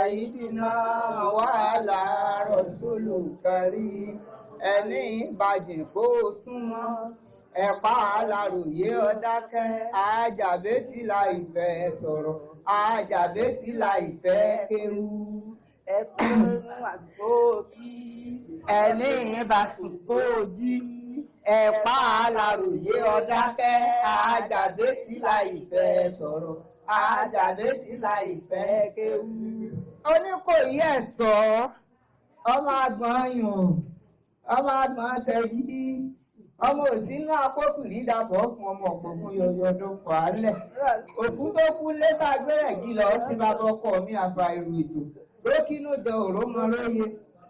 sayidina wàhálà rọ̀ṣúlù kárí ẹni bàjẹ́ kó súnmọ́ ẹ̀pá aláròyé ọ̀dákẹ́ àjàbẹ́tìlá ìfẹ́ sọ̀rọ̀ àjàbẹ́tìlá ìfẹ́ kéwú. Ẹkún àsìkò kí. Ẹni bá sùn kó jí ẹ̀pá aláròyé ọ̀dákẹ́ àjàbẹ́tìlá ìfẹ́ sọ̀rọ̀ àjàbẹ́tìlá ìfẹ́ kéwú. Oníkòyí ẹ̀sọ́ ọmọ àgbọ̀n yùn ọmọ àgbọ̀n ṣẹ́gi ọmọ òsínú akókùrí dàbọ̀ fún ọmọ ọ̀pọ̀ fún yọyọ ọdún fàálẹ̀ òkú tó kú lẹ́tà gbẹ́rẹ̀gì lọ sí bàbá ọkọ mi àgbà èrò ètò lókínú dẹ òrómọ lóye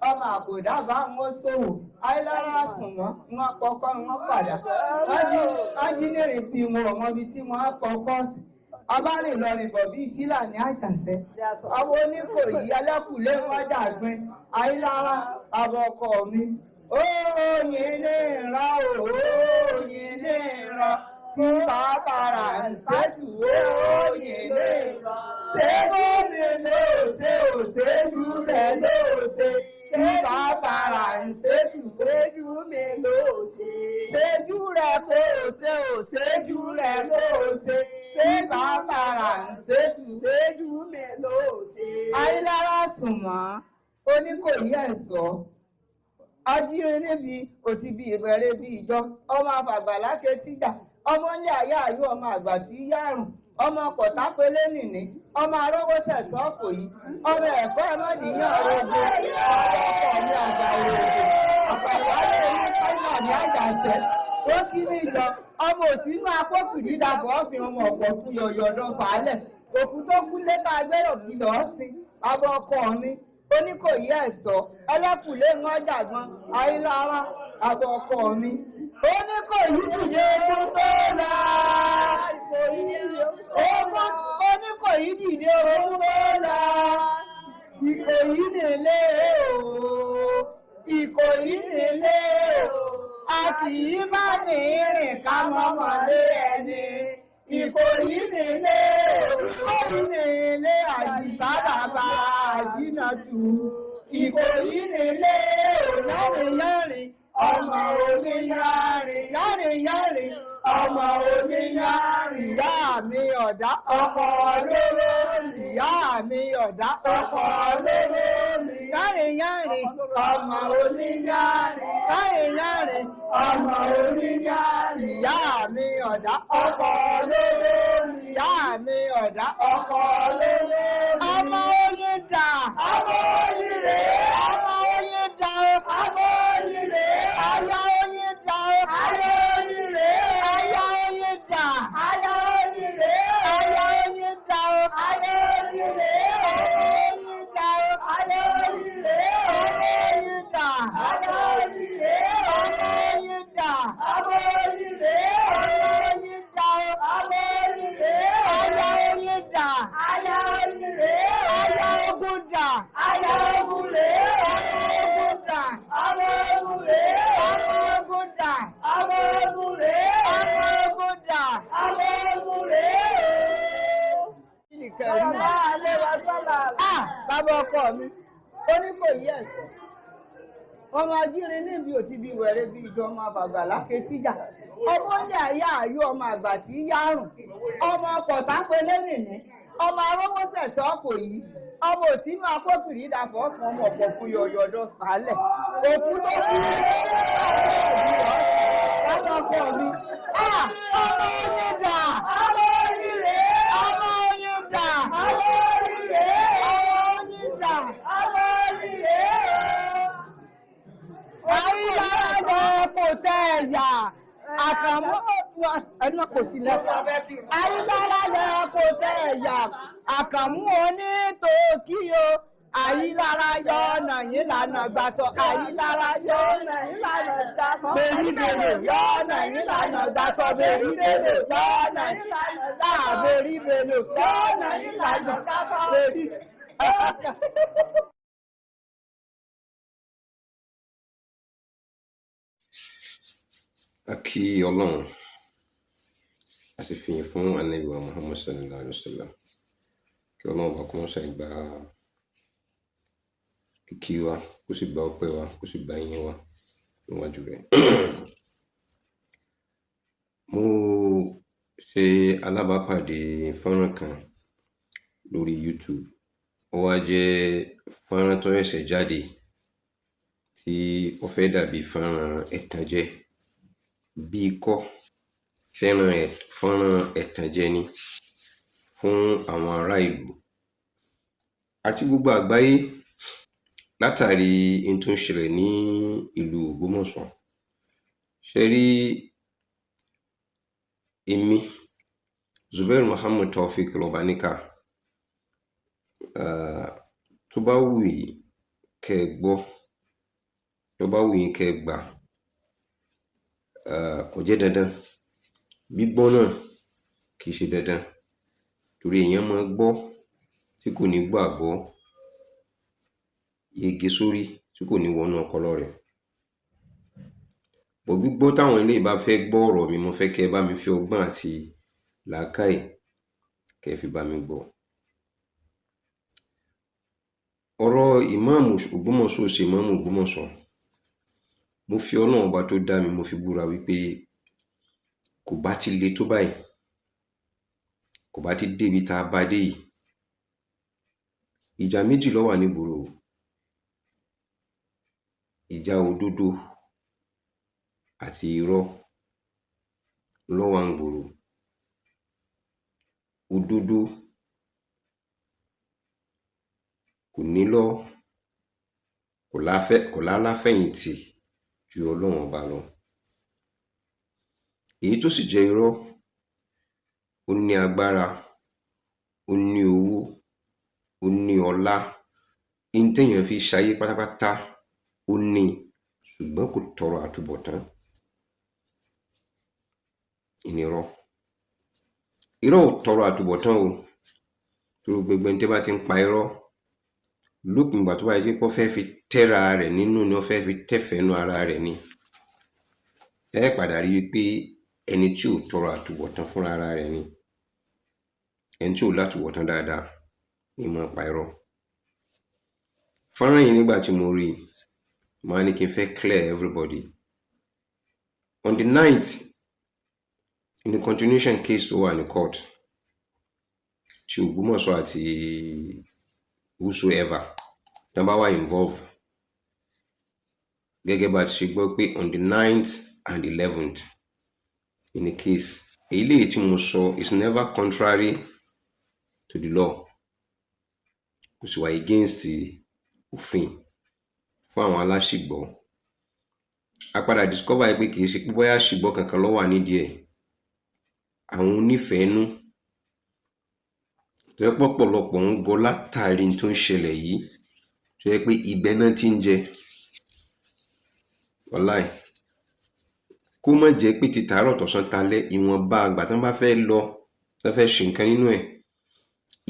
ọmọ àkòdá bá wọn ṣòwò ayélujára sùnmọ́ wọn kọ́kọ́ wọn padà ájínèrè bí wọn ọmọ ibi tí wọn kọ́kọ́ sí ọba rìn lọ rìn bọ̀ bíi fílàní àjàṣẹ́ ọwọ́ Oníkòyí ẹlẹ́kùlé wọn dàgbin ayélujára bàbá ọkọ mi. Oyin ní ìran oyin ní ìran tí bàbá rà ń ṣètù oyin ní ìran. Ṣé bómi ló ṣe òṣèlú rẹ̀ ló ṣe tí bàbá rà ń ṣètù Ṣéjú mi ló ṣe. ṣéjú rẹ̀ kó ṣe òṣèjú rẹ̀ ló ṣe ṣé bàbá rà ń ṣètù. Ṣéjú mi ló ṣe. Ayélára sùnmọ́ Oníkòyí ẹ̀sọ́ ajíire níbi òtí bí ìrẹ̀rẹ̀ bí ìjọ ọmọ àfàgbàlá ketíjà ọmọ ilé ayé àyú ọmọ àgbà tí yárùn ọmọ kọ̀tápélé nìní ọmọ arówósẹ̀ sọ́ọ̀kò yìí ọmọ ẹ̀fọ́ ẹ̀mọ́dìyàn ọ̀rọ̀gbọ̀ ọ̀rọ̀ mi àgbà ìròyìn àpàlálẹ̀ ní kọ́nà ní àjàṣẹ́ ó kí ní ìjọ ọmọ òsínú akókù dídàbọ̀ ọ̀fìn ọmọ ọ̀pọ̀ fún yọ̀yọ̀ ọ̀dọ́ fàálẹ̀ òkú tó kú lẹ́ka agbẹ́rò kí lọ́ọ́ sí abọ́ ọkọ mi Oníkòyí ẹ̀sọ́ ẹlẹ́kùlé wọn jàgbọ́n ayélujára àbọ̀ ọkọ mi Oníkòyí dìde ogun tó la Oníkòyí dìde ogun tó la Ìkòyí nílé o Ìkòyí nílé o a kì í bá ní rìn ká mọ́mọ́lé ẹni Ìkòyí nílé o Ìkòyí nílé àjìsá bàbá àjìnàtù Ìkòyí nílé o yárin yárin ọmọ oníyárin yárin yárin ọmọ oníyárin ìyá mi ọ̀dá ọkọ̀ lóró ìyá mi ọ̀dá ọkọ̀ lóró mi yárin yárin ọmọ oníyárin yárin yárin ọmọ oníyárin ìyá mi ọ̀dá ọkọ̀ lóró ìyá mi ọ̀dá ọkọ̀ lóró ọmọ oyin dà ọmọ oyin rèé ọmọ oyin dà ọmọ oyin rèé aya oyin dà aya oyin rèé aya oyin dà aya oyin rèé aya oyin dà aya oyin rèé ọmọ oyin dà aya oyin rèé ọmọ oyin dà aya oyin rèé ọmọ oyin dà ọmọ oyin rèé ọmọ oyin dà ọmọ oyin rèé aya oyin dà aya oyin rèé aya ogun dà aya ogun rèé ọmọ ogun dà ọmọ ogun rèé ọmọ ogun dà ọmọ ogun rèé ọmọ ogun dà ọmọ ogun rèé. Sọlá alẹ́ wa sọ́là. Ah, sábà ọkọ mi Oníkòyí ẹ̀sọ́ ọmọ ajíire níbi òtí bí wẹ̀rẹ̀ bí ìjọ ọmọ àfàgbà láketíjà ọmọ ilé ayé àyú ọmọ àgbà tí yárùn ọmọ kọ̀tápélé nìní ọmọ arówósẹ̀ sọ́ọ̀kò yìí ọmọ òsì máa kókìrí dàpọ̀ fún ọmọ ọ̀pọ̀ fún yọ̀yọ̀dọ̀ fàálẹ̀ òkú tó kú lábọ̀ ọkọ mi Ah, ọmọ oyin dà ọmọ oyin rèé ọmọ oyin dà ọmọ oyin rèé ọmọ oyin dà ọmọ oyin rèé ayélujára kò tẹ ẹ̀yà àkànmú ẹnu kò sí lẹ́kọ̀ọ́ ayélujára kò tẹ ẹ̀yà àkànmú onítòkíyo ayélujára yọ ọ̀nà yìí lànà gbàsọ ayélujára yọ Ọ̀nà ìlànà ìdásọ́. bèrí bèlò yọ ọ̀nà yìí lànà gbàsọ bèrí bèlò yọ ọ̀nà yìí lànà bèrí bèlò yọ ọ̀nà yìí lànà gbàsọ bèrí. A kí Ọlọ́run, a sì fìyìn fún Ànábì wa Muhammad sallallahu alaihi wasallam. Kí Ọlọ́run bá kó mọ́ṣáì gba Kíkí wa, kó sì gba ọpẹ́ wa, kó sì gba ìyìn wa níwájú rẹ̀. Mo ṣe alábàápàdé fọ́nrán kan lórí YouTube. Ó wá jẹ́ fọ́nrán tó ṣẹ̀ṣẹ̀ jáde tí ó fẹ́ dàbí fọ́nrán ẹ̀tànjẹ. Bí ikọ́ fọ́nrán ẹ̀tànjẹ ni fún àwọn ará ìlú àti gbogbo àgbáyé látàrí n tó ń ṣẹlẹ̀ ní ìlú Ògbómọ̀ṣọ́. Ṣẹ rí, èmi, Zubair Muhammad Taofeek Lọ́baníkà, tó bá wù yín kẹ́ ẹ gbọ́, tó bá wù yín kẹ́ ẹ gbà, kò jẹ́ dandan. Gbígbọ́ náà kìí ṣe dandan torí èèyàn máa gbọ́ tí kò ní gbàgbọ́ yege sórí, tí kò ní wọnú ọpọlọ rẹ̀. But gbígbọ́ táwọn eléyìí bá fẹ́ gbọ́ ọ̀rọ̀ mi, mo fẹ́ kẹ́ ẹ bá mi fi ọgbọ́n àti làákàyè kẹ́ ẹ fi bá mi gbọ́. Ọ̀rọ̀ ìmáàmù Ògbómọ̀ṣọ́ ò ṣe ìmáàmù Ògbómọ̀ṣọ́. Mo fi Ọlọ́run Ọba tó dá mi, mo fi búra wípé kò bá ti le tó báyìí, kò bá ti débi tá a bá dé yìí. Ìjà méjì ló wà nígboro o. Ìjà òdodo àti irọ́ ló wà ńgboro. Òdodo kò nílọ́, kò láláfẹ̀yìntì ju Ọlọ́run Ọba lọ. Èyí tó sì jẹ́ irọ́, ó ní agbára, ó ní owó, ó ní ọlá. N téèyàn fi ṣayé pátápátá ó ní, ṣùgbọ́n kò tọrọ àtúbọ̀tán. Ìnirọ́. Irọ́ ò tọrọ àtúbọ̀tán o. Torí gbogbo ẹni tí bá ti ń pa irọ́, lópin ìgbà tó bá jẹ́ pé ó fẹ́ fi tẹ́ra rẹ̀ nínú ni, ó fẹ́ fi tẹ́fẹ̀ẹ́ inú ara rẹ̀ ni. Ẹ padà rí i pé ẹni tí ò tọrọ àtúbọ̀tán fúnra ara rẹ̀ ni. Ẹni tí ò látúbọ̀tán dáadáa ní máa pa irọ́. Fọ́nrán yìí, nígbà tí mo rí i, mo wá ní kí n fẹ́ clear everybody. On the 9th, in the continuation case tó wà ní court, tí Ògbómọ̀ṣọ́ àti whosoever tí wọ́n bá wà involve, gẹ́gẹ́ bá a ti ṣe gbọ́ pé on the 9th and 11th in the case, eléyìí tí mo sọ is never contrary to the law, kò sì wà against òfin fún àwọn aláṣìgbọ́. A padà discover pé kì í ṣe pé bóyá àṣìgbọ́ kankan ló wà nídìí ẹ̀. Àwọn onífẹ̀ẹ́nú tó jẹ́ pé ọ̀pọ̀lọpọ̀ ń gọ látàrí n tó ń ṣẹlẹ̀ yìí, tó jẹ́ pé ibẹ̀ náà ti ń jẹ. Wàláì. Kó má jẹ́ pé ti tàárọ̀ tọ̀sán talẹ́, ìwọ̀nba ìgbà tán bá fẹ́ lọ, tán fẹ́ ṣe nǹkan nínú ẹ̀,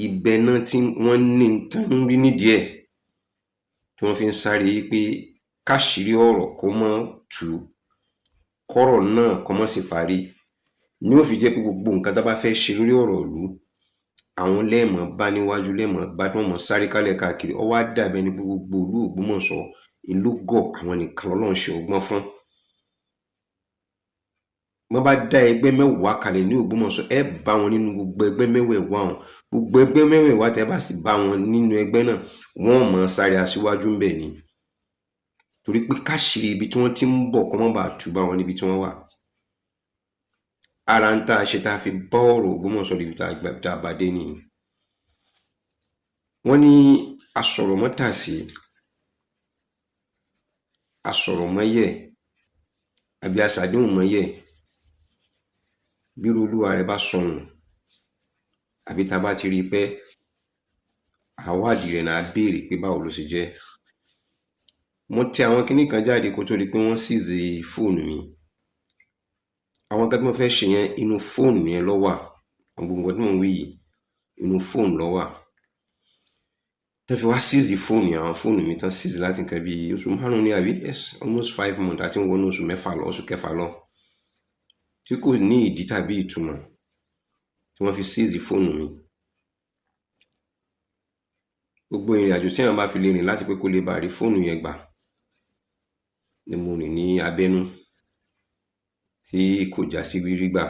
ibẹ̀ náà tí wọ́n ní n tán ń rí nídìí ẹ̀ tí wọ́n fi ń sáré pé káṣìírí ọ̀rọ̀ kó má tú, kọ́rọ̀ náà kó má sì parí. Ní ó fi jẹ́ pé gbogbo nǹkan tán bá fẹ́ ṣe lórí ọ̀rọ̀ ìlú, àwọn lẹ́ẹ̀mọ́ bá níwájú, lẹ́ẹ̀mọ́ bá tí wọ́n mọ sáré kálẹ̀ káàkiri. Ó wá dàbí ẹni pé gbogbo ìlú Ògbómọ̀ṣọ́ ìlú gọ̀, àwọn nìkan l'Ọlọ́run ṣe ọgbọ́n fún. Bọ́n bá dá ẹgbẹ́ mẹ́wàá kalẹ̀ ní Ògbómọ̀ṣọ́, ẹ bá wọn nínú gbogbo ẹgbẹ́ mẹ́wẹ̀ẹ̀wá ọ̀hún. Gbogbo ẹgbẹ́ mẹ́wẹ̀ẹ̀wá tẹ́ bá sì bá wọn nínú ẹgbẹ́ náà, wọ́n ó máa sáré aṣíwájú ńbẹ̀ ni. Torí pé káṣìírí ibi tí wọ́n ti ń bọ̀ kó má baà tú bá wọn níbi tí wọ́n wà. Ara ń tá a ṣe tá a fi bá ọ̀rọ̀ Ògbómọ̀ṣọ́ débi tá a bá dé nìyí. Wọ́n ní asọ̀rọ̀mọ́tàsé, asọ̀rọ̀mọ́yẹ̀, àbí aṣàdéhùnmọ́yẹ̀, bírú olúwa rẹ̀ bá sọnù, àbí tá a bá ti rí i pé àwádìí rẹ̀ náà, á béèrè pé báwo ló ṣe jẹ́. Mo tẹ àwọn kinní kan jáde kó tó di pé wọ́n seize fóònù mi. Àwọn nǹkan tí mo fẹ́ ṣe yẹn, inú fóònù yẹn ló wà. Gbogbo nǹkan tí mò ń wí yìí, inú fóònù ló wà. Tán fi wá seize fóònù yẹn, àwọn fóònù mi tán seize láti nǹkan bí oṣù 5 ní àbí, yes, almost 5 months, àti ń wọnú oṣù 6 lọ, oṣù 6 lọ, tí kò ní ìdí tàbí ìtumọ̀ tí wọ́n fi seize fóònù mi. Gbogbo ìrìn àjò tí èèyàn bá fi lè rìn láti pé kó lè bá rí fóònù yẹn gbà ni mo rìn ní abẹ́nú tí kò já sí rírí gbà.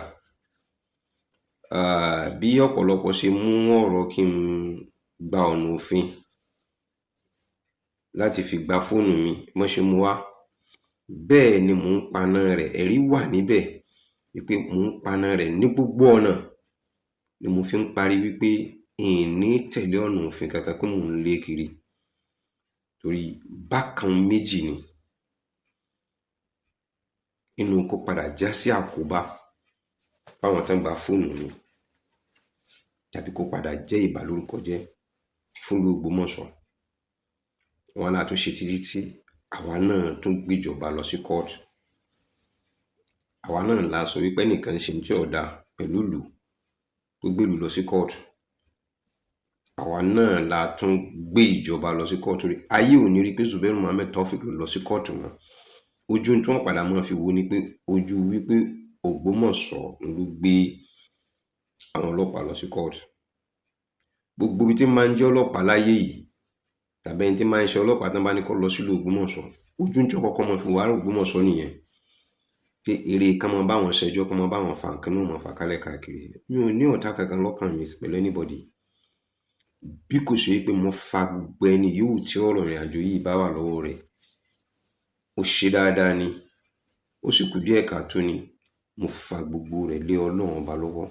Bí ọ̀pọ̀lọpọ̀ ṣe mú ọ̀rọ̀ kí n gba ọ̀nà òfin láti fi gba fóònù mi bọ́n ṣe mú wá, bẹ́ẹ̀ ni mò ń paná rẹ̀. Ẹ̀rí wà níbẹ̀ wípé mò ń paná rẹ̀ ní gbogbo ọ̀nà ni mo fi ń parí wípé n ní tẹ̀lé ọ̀nà òfin kankan pé mò ń lé kiri, torí bákan méjì ni inú kó padà já sí àkóbá fáwọn tán gba fóònù mi, tàbí kó padà jẹ́ ìbàlórúkọjẹ́ fún ìlú Ògbómọ̀ṣọ́. Wọn náà tún ṣe títí tí àwa náà tún gbéjọba lọ sí kóòtù. Àwa náà la sọ wípé ẹnìkan ṣe tí ò dáa pẹ̀lú ìlú tó gbèlú lọ sí kóòtù. Àwa náà la tún gbé ìjọba lọ sí kóòtù, torí ayé ò ní rí pé Zubairu Muhammed Taofeek ló lọ sí kóòtù mọ́. Ojú tí wọ́n padà máa fi wò ni pé ojú wípé Ògbómọ̀ṣọ́ ló gbé àwọn ọlọ́pàá lọ sí kóòtù. Gbogbo ibi tí máa ń jẹ́ ọlọ́pàá láyé yìí tàbí ẹni tí máa ń ṣe ọlọ́pàá tán bá ní kó lọ sílùú Ògbómọ̀ṣọ́, ojú tí wọ́n kọ́kọ́ máa fi wò ará Ògbómọ̀ṣọ́ nìyẹn, pé eré kán máa bá wọn ṣẹjọ́, kán máa bá wọn fa nǹkan náà máa fà kálẹ̀ káàkiri. Mi ò ní ọ̀tá kankan lọ́kàn mi pẹ̀lú anybody, bí kò ṣe wípé mo fa gbogbo ẹni yòówù tí ọ̀rọ̀ ìrìn àjò yìí bá wà lọ́wọ́ rẹ̀. Ó ṣe dáadáa ni, ó sì kù díẹ̀ káàtó ni, mo fa gbogbo rẹ̀ lé Ọlọ́run ọba lọ́wọ́.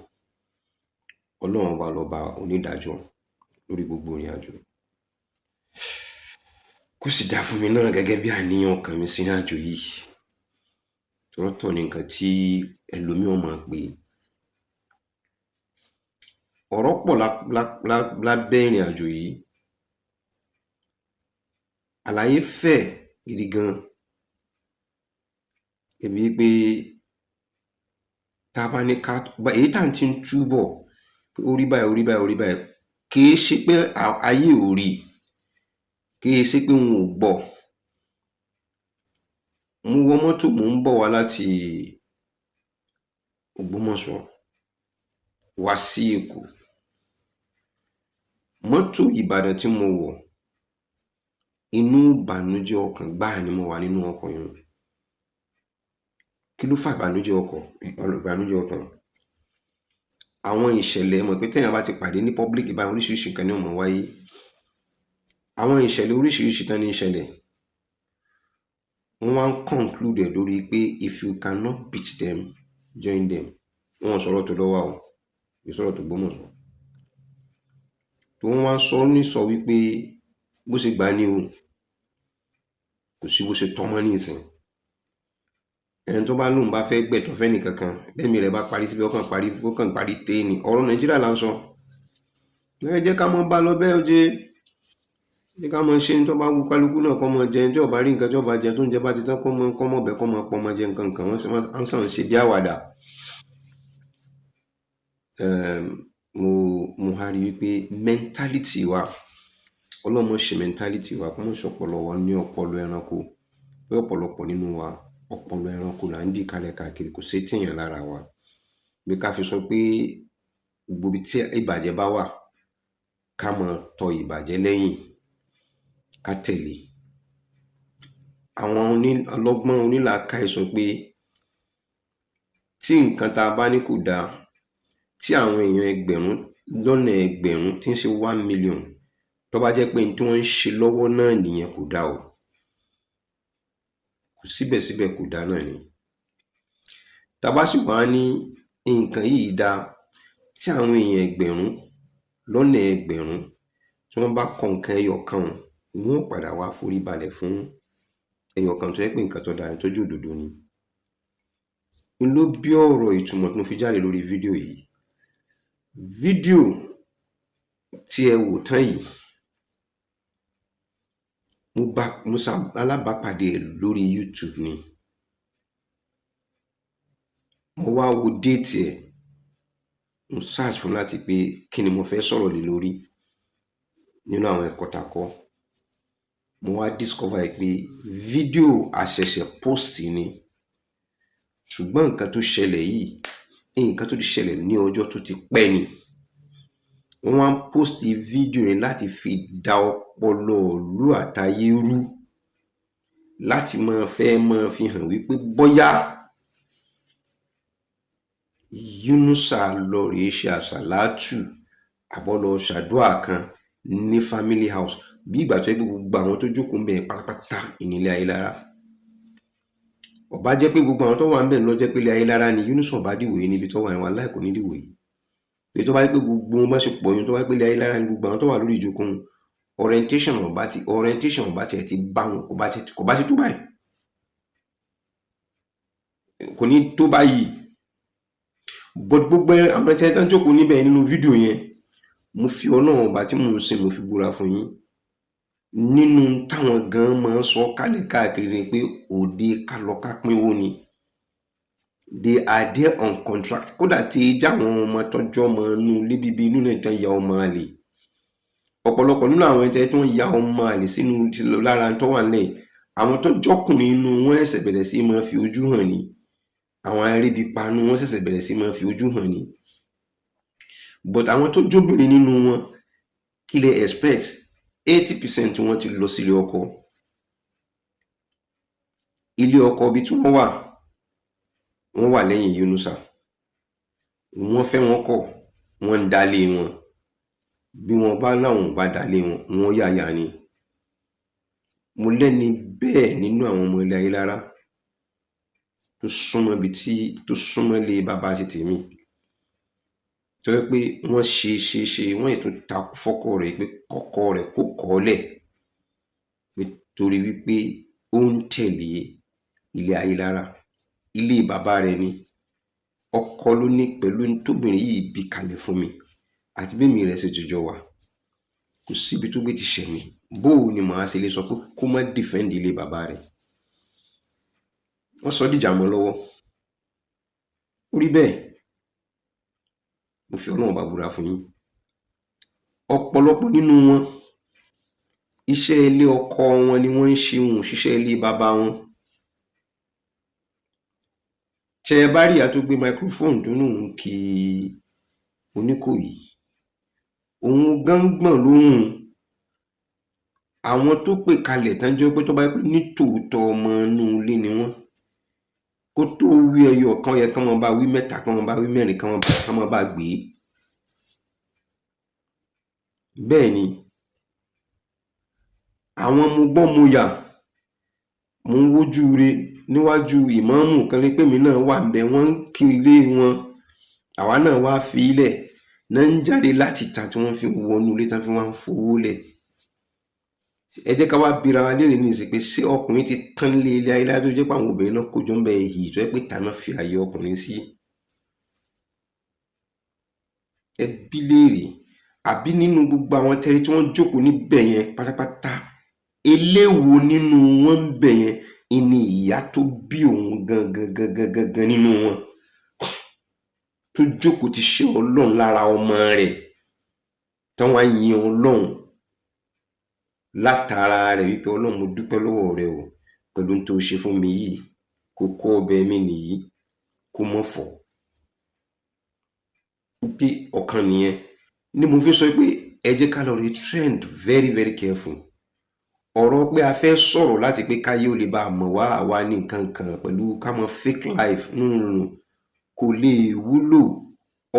Ọlọ́run ọba lọba onídàájọ́ lórí gbogbo ìrìn àjò. Kó sì dáa fún mi náà gẹ́gẹ́ bí àníyàn ọkàn mi sí ìrìn àjò yìí. Tòrótọ̀ ni nǹkan tí ẹlòmíràn máa pè é. Ọ̀rọ̀ pọ̀ lábẹ́ ìrìn àjò yìí. Àlàyé fẹ̀ gidi gan. Débi wípé tá a bá ní ká èyí tá à ń ti ń túbọ̀ pé ó rí báyìí, ó rí báyìí, ó rí báyìí, kì í ṣe pé ayé ò rí, kì í ṣe pé wọn ò gbọ́. Mo wọ mọ́tò, mò ń bọ̀ wá láti Ògbómọ̀ṣọ́ wá sí Èkó. Mọ́tò Ìbàdàn tí mo wọ̀, inú ìbànújẹ́ ọkàn gbáà ni mo wà nínú ọkọ̀ yẹn. Kí ló fà ìbànújẹ́ ọkọ̀, ìbànújẹ́ ọkàn? Àwọn ìṣẹ̀lẹ̀ mọ̀ pé téèyàn bá ti pàdé ní public báyìí, oríṣiríṣi nǹkan ni ó máa wáyé. Àwọn ìṣẹ̀lẹ̀ oríṣiríṣi tán ní ìṣẹ̀lẹ̀. Wọ́n wá ń conclude ẹ̀ lórí pé if you cannot beat them, join them. Wọ́n sọ̀rọ̀ tó lọ́wọ́ o, kì í sọ̀rọ̀ tó Ògbómọ̀ṣọ́. Tí wọ́n wá ń sọ ní sọ wípé bó ṣe gbà ní o, kò sí bó ṣe tọ́ mọ́ nísìn. Ẹni tó bá lóun bá fẹ́ gbẹ̀tọ́ fẹ́nì kankan, bẹ́ẹ̀ni rẹ̀ bá parí síbi, ó kàn parí, ó kàn parí té ni. Ọ̀rọ̀ Nàìjíríà là ń sọ. Ẹ jẹ́ ká mọ́ bá lọ bẹ́ẹ̀ ó jẹ́. Jẹ́ ká mọ́ ṣe ní tó bá wù kálukú náà kọ́ mọ́ jẹ, tí ó bá rí nǹkan tí ó bá jẹ, tó ń jẹ bá ti tán kọ́ mọ́ kọ́ mọ́ bẹ́ẹ̀ kọ́ mọ́ pọ́ mọ́ jẹ nǹkan kan, wọ́n sàn ń ṣe bí àwàdà. Mo wá rí wípé mentality wa, Ọlọ́run mọ́ ṣe mentality wa, kó mọ́ ṣe ọpọlọ wa ní ọpọlọ ẹranko. Pé ọ̀pọ̀lọpọ̀ nínú wa, ọpọlọ ẹranko là ń dì kalẹ̀ káàkiri, kò sí tèèyàn lára wa. Bí ká fi sọ pé gbogbo ibi tí ìbàjẹ́ bá wà, ká máa tọ ìbàjẹ́ lẹ́yìn, ká tẹ̀lé. Àwọn ọlọ́gbọ́n onílàákàyè sọ pé tí nǹkan tá a bá ní kò dáa, tí àwọn èèyàn ẹgbẹ̀rún lọ́nà ẹgbẹ̀rún tí ń ṣe 1 million, tó bá jẹ́ pé ohun tí wọ́n ń ṣe lọ́wọ́ náà nìyẹn, kò dáa o. Kò síbẹ̀síbẹ̀ kò dáa náà ni. Tá a bá sì wá ní nǹkan yìí dáa, tí àwọn èèyàn ẹgbẹ̀rún lọ́nà ẹgbẹ̀rún tí wọ́n bá kọ nǹkan ẹyọ kan, wọ́n ó padà wá forí balẹ̀ fún ẹyọ kan tó jẹ́ pé nǹkan tó dáa tó jẹ́ òdodo ni. N ló bí ọ̀rọ̀ ìtumọ̀ tí mo fi jáde lórí fídíò yìí. Fídíò tí ẹ wò tán yìí, mo bá mo ṣe alábàápàdé ẹ̀ lórí YouTube ni. Mo wá wo date ẹ̀, mo search fún láti pé kí ni mo fẹ́ sọ̀rọ̀ lé lórí nínú àwọn ẹ̀kọ́ tá a kọ́. Mo wá discover ẹ̀ pé fídíò àṣẹ̀ṣẹ̀ post ni. Ṣùgbọ́n nǹkan tó ṣẹlẹ̀ yìí, nǹkan tó ti ṣẹlẹ̀ ní ọjọ́ tó ti pẹ́ ni. Wọ́n wá ń post fídíò yẹn láti fi da ọpọlọ ìlú àtayé rú, láti máa fẹ́ máa fi hàn wípé bóyá Yunusa lọ rèé ṣe àsàlátù àbọ̀ lọ ṣàdúà kan ní family house, bí ìgbà tó jẹ́ pé gbogbo àwọn tó jókòó ń bẹ̀ pátápátá ìnílé Ayélára. Ó bá jẹ́ pé gbogbo àwọn tó wà ń bẹ̀ ló jẹ́ pé ilé Ayélára ni, Yunusa ò bá dìwòye níbi tó wà yẹn, wàláhì kò ní dìwòye. Èyí tó bá jẹ́ pé gbogbo wọn bá ṣe pọ̀ yẹn, tó bá jẹ́ pé ilé Ayélára ni gbogbo àwọn tó wà lórí ìjókòó wọn, orientation ò bá tiẹ̀ ti bá wọn, kò bá ti tó báyìí, kò ní tó báyìí. But gbogbo àwọn tí wọ́n jókòó níbẹ̀ nínú fídíò yẹn, mo fi Ọlọ́run Ọba tí mò ń sìn, mo fi búra fún yín, nínú táwọn gan máa ń sọ kálẹ̀ káàkiri ni pé òde kálọ ká pínwó ni. They are there on contract. Kódà tí já àwọn ọmọ tọ́jọ́ ọmọ inú ilé bíbí inú náà tán ya ọmọ àlè, ọ̀pọ̀lọpọ̀ nínú àwọn ẹ̀jẹ̀ tí wọ́n ya ọmọ àlè sínú lára tó wà nílẹ̀, àwọn tó jọ́kùnrin inú wọn ṣẹ̀ṣẹ̀ bẹ̀rẹ̀ sí máa fi ojú hàn ni. Àwọn aríbipanu wọn ṣẹ̀ṣẹ̀ bẹ̀rẹ̀ sí máa fi ojú hàn ni. But àwọn tó jóbìnrin nínú wọn, kí lẹ expect? 80% wọn ti lọ sílé ọkọ. Ilé ọkọ ibi tí wọ́n wà, wọ́n wà lẹ́yìn Yunusa. Wọ́n fẹ́ wọn kọ̀, wọ́n ń dálé wọn. Bí wọ́n bá láwọn ò bá dálé wọn, wọ́n yàyà ni. Mo lẹ́ni bẹ́ẹ̀ nínú àwọn ọmọ ilé Ayélára tó súnmọ́ ibi tí tó súnmọ́ ilé bàbá ti tèmi, tó jẹ́ pé wọ́n ṣe ṣe ṣe, wọ́n yìí tún takú fọ́kọ rẹ̀ pé kọ́kọ́ rẹ̀ kó kọ̀ ọ́ lẹ̀, pé torí wípé ó ń tẹ̀lé ilé Ayélára. Ilé bàbá rẹ̀ ni. Ọkọ ló ní pẹ̀lú tóbìnrin yìí bí kalẹ̀ fún mi àti bí èmi rẹ̀ ṣe jọjọ wà, kò síbi tó gbé ti ṣẹ̀ mí. Bó o ni màá ṣe lè sọ pé kó má defend ilé bàbá rẹ̀? Wọ́n sọ dìjà mọ́ lọ́wọ́. Ó rí bẹ́ẹ̀. Mo fi Ọlọ́run bá búra fún yín, ọ̀pọ̀lọpọ̀ nínú wọn, iṣẹ́ ilé ọkọ wọn ni wọ́n ń ṣe, wọn ò ṣiṣẹ́ ilé bàbá wọn. Tẹ ẹ bá rí ìyá tó gbé microphone tó ní òun kí Oníkòyí, òun gan gbọ̀n lóhùn. Àwọn tó pè kalẹ̀ tán jẹ́ pé tó bá jẹ́ pé ní tòótọ́ ọmọ inú ilé ni wọ́n, kó tó wí ẹyọ kan, ó yẹ kán máa bá wí mẹ́ta, kán máa bá wí mẹ́rin, kán máa bá gbé. Bẹ́ẹ̀ ni àwọn mo gbọ́ mo yà, mò ń wójú re níwájú ìmáàmù kan ní pé èmi náà wà ńbẹ̀, wọ́n ń kí ilé wọn, àwa náà wá fi í lẹ̀ náà ń jáde láti ìta tí wọ́n fi ń wọnú ilé tán fi wá ń fowó lẹ̀. Ẹ jẹ́ ká wá bira wa léèrè nísìnyí pé ṣé ọkùnrin ti tán lé ilé ayé láyé tó jẹ́ pé àwọn obìnrin náà kó jọ ńbẹ̀ yìí, tó jẹ́ pé ìta náà fi àyè ọkùnrin sí? Ẹ bí léèrè. Àbí nínú gbogbo àwọn tẹ́rí tí wọ́n jókòó níbẹ̀ yẹn pátápátá, eléwo nínú wọn ńbẹ̀ yẹn ni ìyá tó bí òun gangan gangan gangan nínú wọn tó jókòó ti ṣe Ọlọ́run lára ọmọ rẹ̀, tán wá ń yin Ọlọ́run látara rẹ̀ wípé Ọlọ́run, mo dúpẹ́ lọ́wọ́ rẹ o pẹ̀lú ohun tó ṣe fún mi yìí, kókó ọbẹ̀ mi nìyí, kó mọ́ fọ́ bí ọ̀kan nìyẹn. Ni mo fi sọ pé ẹ jẹ́ ká lọ rí trend very very careful. Ọ̀rọ̀ pé a fẹ́ sọ̀rọ̀ láti pé káyé ó lè bá a mọ̀ wá àwa ní nǹkan kan pẹ̀lú ká mọ fake life, no, no, no, kò lè wúlò.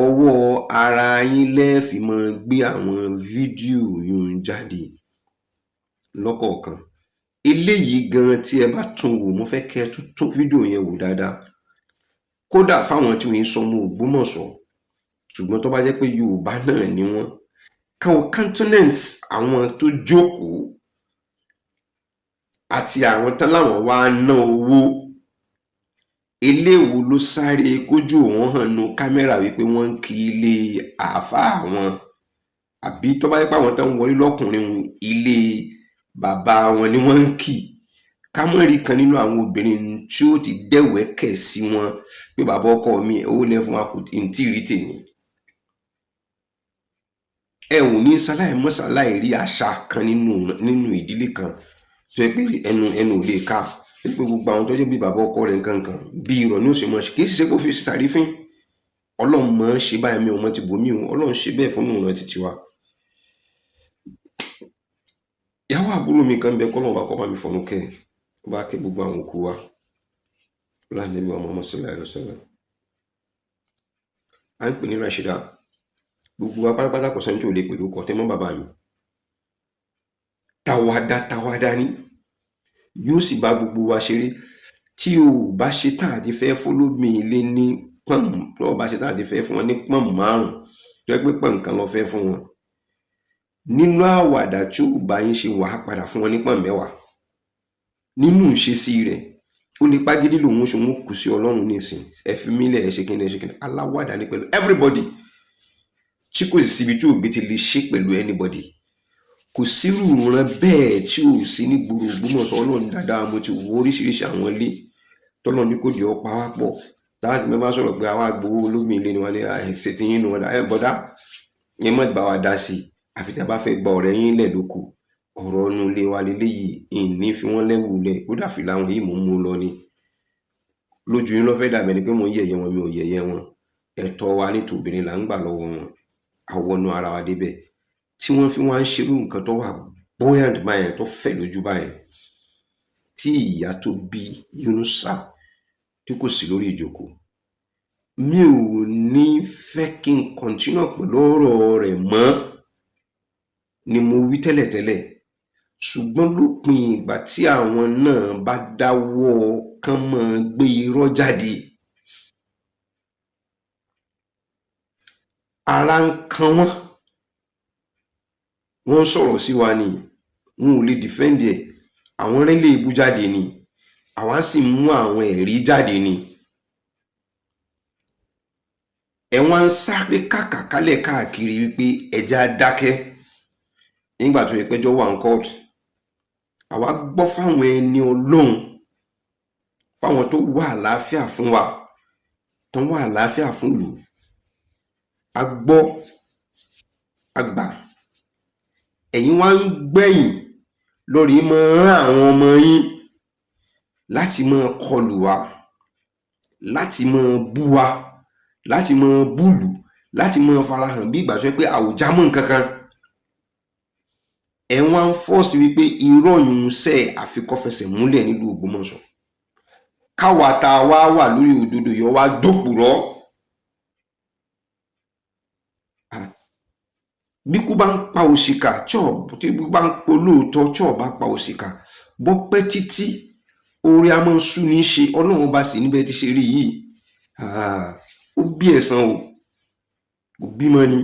Ọwọ́ ara yín lẹ́ẹ̀fì máa gbé àwọn fídíò yún jáde lọ́kọ̀ọ̀kan. Eléyìí gan, tí ẹ bá tún wò, mo fẹ́ kẹ́ ẹ tún tún fídíò yẹn wò dáadáa. Kódà fáwọn tí wọ́n ń sọmọ Ògbómọ̀ṣọ́, ṣùgbọ́n tó bá jẹ́ pé Yorùbá náà ni wọ́n, káwọn continent, àwọn tó jókòó àti àwọn tán láwọn wá ná owó, eléwo ló sáré kójú òun hàn nu kámẹ́rà wípé wọ́n ń kí ilé àáfàá wọn, àbí tó bá jẹ́ pé àwọn tán ń wọlé lọ́kùnrin, ilé bàbá wọn ni wọ́n ń kì. Ká mọ́ rí kan nínú àwọn obìnrin tí ó ti dẹ́wẹ̀ẹ́kẹ̀ sí wọn pé bàbá ọkọ mi, owó lẹ fún wa, kò tí ì rí tèmi. Ẹ ò ní ṣaláì mọ́ ṣaláì rí àṣà kan nínú ìdílé kan tó jẹ́ pé ẹnu ò lè ká pé gbogbo àwọn tó jẹ́ bí bàbá ọkọ rẹ̀ nǹkan kan bí irọ́ ní ó ṣe mọ́ ṣe. Kì í ṣe pé ó fi ṣàrífín. Ọlọ́run máa ń ṣe báyìí, mi ò mọ ti bòmí o, Ọlọ́run ṣe bẹ́ẹ̀ fún ìran títí wa. Ìyàwó àbúrò mi kan bẹ, kọ́lọ́run bá kọ́ bá mi fọ̀run kẹ́ ẹ̀, ó bá kẹ́ gbogbo àwọn òkú wa lánàá wa Muhammad sallallahu alaihi wasallam. À ń pè ní Rashida. Gbogbo wa pátápátá, kò sẹ́ni tí ò lè pẹ̀lú ọkọ̀ tẹ́ mọ́ bàbá mi. Tàwádà tàwádà ni yóò sì bá gbogbo wa ṣeré. Tí o bá ṣe tán àti fẹ́ fọlọ́mì ilé ní pọ́n, tó o bá ṣe tán àti fẹ́ fún wọn ní pọ́n márùn, tó yẹ pé pọ́n kan lọ fẹ́ fún wọn, nínú àwàdà tí ò bá yín ṣe, wàá padà fún wọn ní pọ́n 10. Nínú ìṣesí rẹ̀, ó lè pàgídí lòun ṣe, òun kù sí Ọlọ́run nísìn, ẹ fi mí lẹ̀, ẹ ṣe kíni, ẹ ṣe kíni. Aláwàdà ní pẹ̀lú everybody, tí kò sì síbi tí ògbé ti lè ṣe pẹ̀lú anybody. Kò sírù ìran bẹ́ẹ̀ tí ò sí ní gbòòrò Ògbómọ̀ṣọ́. Ọlọ́run dáadáa, mo ti wo oríṣiríṣi àwọn ilé tọ́lọ́run ní kò jẹ́ ọ pa wá pọ̀. Táwọn ti bá sọ̀rọ̀ pé àwa gbowó olómi ilé ni, wọ́n ní ṣe ti yín nu wọn ẹ bọ́dá yẹn, mọ̀ bá wa dá sí i, àfi tí a bá fẹ́ gba ọ̀rẹ́ yín lẹ̀ lóko. Ọ̀rọ̀ inú ilé wa leléyìí, ìní fi wọ́n lẹ́wù lẹ̀, kódà fìlà wọn yìí mò ń mú lọ ni. Lójú yín ló fẹ́ dàbẹ̀ ni pé mò ń yẹ̀yẹ́ wọn, mi ò yẹ̀yẹ́ wọn. Ẹ̀tọ́ wa ní tòbìnrin là ń gbà lọ́wọ́ wọn, àwọnú ara wa débẹ̀ tí wọ́n fi wá ń ṣerú nǹkan tó wà buoyant báyẹn, tó fẹ̀ lójú báyẹn, tí ìyá tó bí Yunusa tí kò sí lórí ìjókòó. Mi ò ní fẹ́ kí n continue pẹ̀lú ọ̀rọ̀ rẹ̀ mọ́ ni mo wí tẹ́lẹ̀tẹ́lẹ̀, ṣùgbọ́n lópin ìgbà tí àwọn náà bá dáwọ́ kán máa gbé irọ́ jáde, ara ń kan wọ́n, wọ́n ń sọ̀rọ̀ sí wa ni, wọn ò lè defend ẹ̀. Àwọn rẹ́lẹ̀ ibú jáde ni, àwa sì mú àwọn ẹ̀rí jáde ni. Ẹ wá ń sáré kàkàkálẹ̀ káàkiri wípé ẹja dákẹ́ nígbà tó yẹ pẹ́jọ́ wà ní court. Àwa gbọ́ fáwọn ẹni Ọlọ́run, fáwọn tó wà àlàáfíà fún wa, tó wà àlàáfíà fún ìlú. A gbọ́, a gbà. Ẹ̀yin wá ń gbẹ̀yìn lórí máa rán àwọn ọmọ yín láti máa kọlù wá, láti máa bú wa, láti máa búlù, láti máa farahàn bí ìgbà tó yẹ pé àwùjá mọ́ nǹkan kan. Ẹ̀ wá ń fọ́ọ̀sì wípé irọ́ yìí ń sẹ́ àfikọ́fẹsẹ̀ múlẹ̀ nílùú Ògbómọ̀ṣọ́, káwa tá a wá wà lórí òdodo yọ wá dòpùrọ́. Bí kú bá ń pa òṣìkà, tí kú bá ń polóòótọ́, tí ò bá pa òṣìkà, bọ́ pẹ́ títí, oore a máa ń sú ní í ṣe. Ọlọ́run bá sì níbẹ̀ ti ṣe rí yìí, ó bí ẹ̀san o, kò bímọ ni,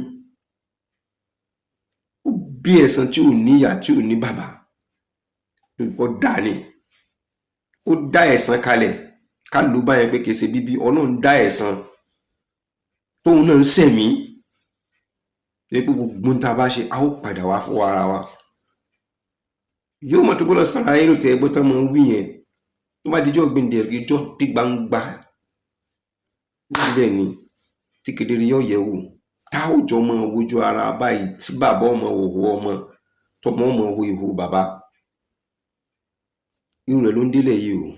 ó bí ẹ̀san tí ò ní ìyá, tí ò ní bàbá, ó dá ni, ó dá ẹ̀san kalẹ̀ ká ló báyẹn pé kìí ṣe bíbí. Ọlọ́run dá ẹ̀san tóun náà ń sẹ̀mí pé gbogbo tá a bá ṣe, a ó padà wá fọwọ́ ara wa. Yóò mọ̀ tó gbọ́dọ̀ ṣàlàyé ló tẹ ẹgbẹ́ tán máa ń wí yẹn, tó bá dijọ́ gbẹ̀ǹdẹ̀ ìjọ dé gbangba níbẹ̀ ni tí kedere yóò yẹ̀ wò, tá ò jọ máa wojú ara báyìí, tí bàbá ọmọ òhò ọmọ, tọmọ ọmọ wo ìhò bàbá. Irú rẹ̀ ló ń délẹ̀ yìí o.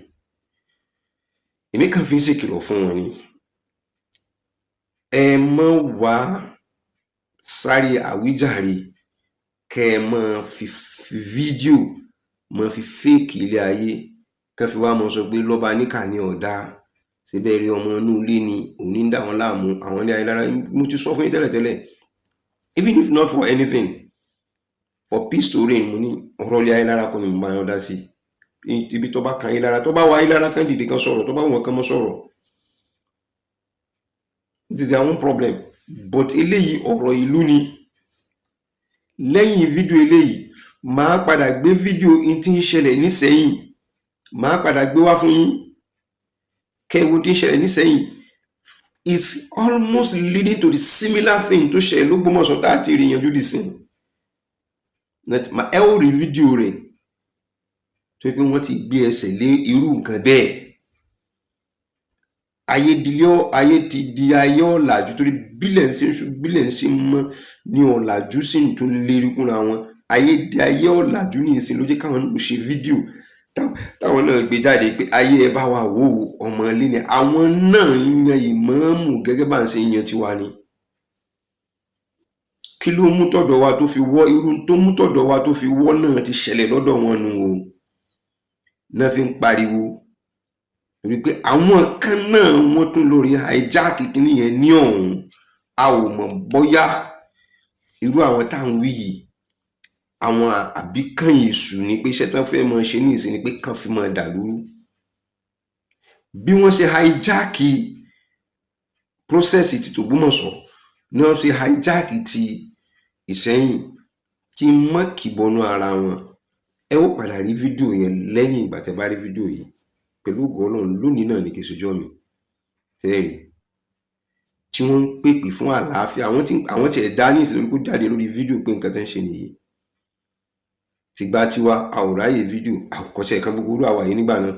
Èmi kàn fi ń ṣèkìlọ̀ fún wọn ni, ẹ mọ́ wá sáré àwíjàre, kẹ́ ẹ máa fi fídíò, máa fi fẹ́ẹ̀kì ilé ayé, kẹ́ fi wá máa sọ pé lọ́ba níkà ní ọ̀dà síbẹ̀ rí ọmọ inú ilé ni òní ń dà wọ́n láàmú àwọn ilé ayé lára. Mo ti sọ fún yín tẹ́lẹ̀tẹ́lẹ̀, even if not for anything, for peace to reign, mo ní ọ̀rọ̀ ilé ayé lára kọ́ ni mo bá yàn dá sí. Ibi tó bá kan ayé lára, tó bá wà ayé lára, kán dìde kan sọ̀rọ̀, tó bá wọn kán mọ́ sọ̀rọ̀, it is their own problem. But eléyìí, ọ̀rọ̀ ìlú ni. Lẹ́yìn fídíò eléyìí, màá padà gbé fídíò in tí ń ṣẹlẹ̀ nísẹ́yìn, màá padà gbé wá fún yín kẹ́wọ́n tí ń ṣẹlẹ̀ nísẹ́yìn. It's almost leading to the similar thing tó ṣẹlẹ̀ l'Ógbómọ̀ṣọ́ tá a ti rí yanjú dì sí. Ẹ ó rí fídíò rẹ̀ tó yẹ pé wọ́n ti gbé ẹsẹ̀ lé irú nǹkan bẹ́ẹ̀. Ayé ti di ayé ọ̀làjú, torí bílẹ̀ ń ṣe ń ṣú, bílẹ̀ ń ṣe ń mọ́ ní ọ̀làjú sì ń tún lérí kúnra wọn. Ayé di ayé ọ̀làjú ní ìsìn ló jẹ́ káwọn náà ṣe fídíò. Táwọn náà gbé jáde pé ayé ẹ bá wa wò ó, ọmọ ilé ni àwọn náà ń yan ìmáàmù gẹ́gẹ́ bá ń ṣe yan tiwa ni. Kí ló mú tọ̀dọ̀ wa tó fi wọ́? Irú tó mú tọ̀dọ̀ wa tó fi wọ́ náà ti ṣẹlẹ̀ lọ́dọ̀ wọn nu o, náà fi ń pariwo torí pé àwọn kan náà wọ́n tún lórí hijack kínní yẹn ní ọ̀hún. A ò mọ̀ bóyá irú àwọn tá à ń wí yìí, àwọn àbíkànyìn èṣù ni, pé iṣẹ́ tán fẹ́ máa ṣe ní ìsìn ni pé kàn fi máa dà lúrú. Bí wọ́n ṣe hijack process ti tògbómọ̀ṣọ́ ni wọ́n ṣe hijack ti Ìṣẹ́yìn. Kí n mọ́ kìbọnú ara wọn, ẹ ó padà rí fídíò yẹn lẹ́yìn ìgbà tẹ́ bá rí fídíò yìí pẹ̀lú ògo Ọlọ́run. Lónìí náà ní kí n ṣojọ́ mi tẹ́ẹ̀rì tí wọ́n ń pèpè fún àlàáfíà. Àwọn tí àwọn tiẹ̀ dá ní ìsìn kó jáde lórí fídíò pé nǹkan tẹ́ ń ṣe nìyí. Tìgbà tiwa, a ò ráyè fídíò àkọsẹ̀ kan gbogbo orú àwa yìí nígbà náà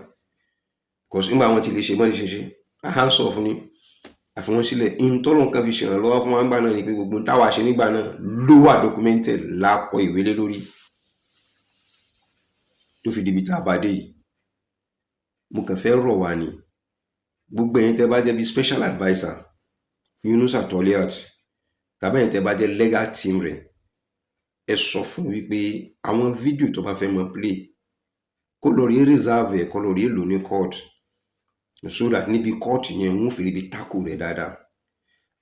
kò sí. Nígbà wọn ti lè ṣe bọ́n ṣe ṣe, a hands off ni, àfi wọ́n sílẹ̀. Ìtọ́lọ̀ kan fi ṣèrànlọ́wọ́ fún wa nígbà náà ni pé gbogbo táwa ṣe nígbà náà ló wà documented, lákọ ìwé lé lórí tó fi débi tá a bá dé yìí. Mo kàn fẹ́ rọ̀ wá ní gbogbo ẹ̀yin tẹ́ bá jẹ́ bí special adviser fún Yunusa Toliat, tàbí ẹ̀yin tẹ́ bá jẹ́ legal team rẹ̀, ẹ sọ fún wípé àwọn fídíò tó bá fẹ́ mọ play, kó lọ rí reserve ẹ̀, kó lọ rí lò ní court, so that níbi court yẹn, wọ́n fi ríbi tackle rẹ̀ dáadáa.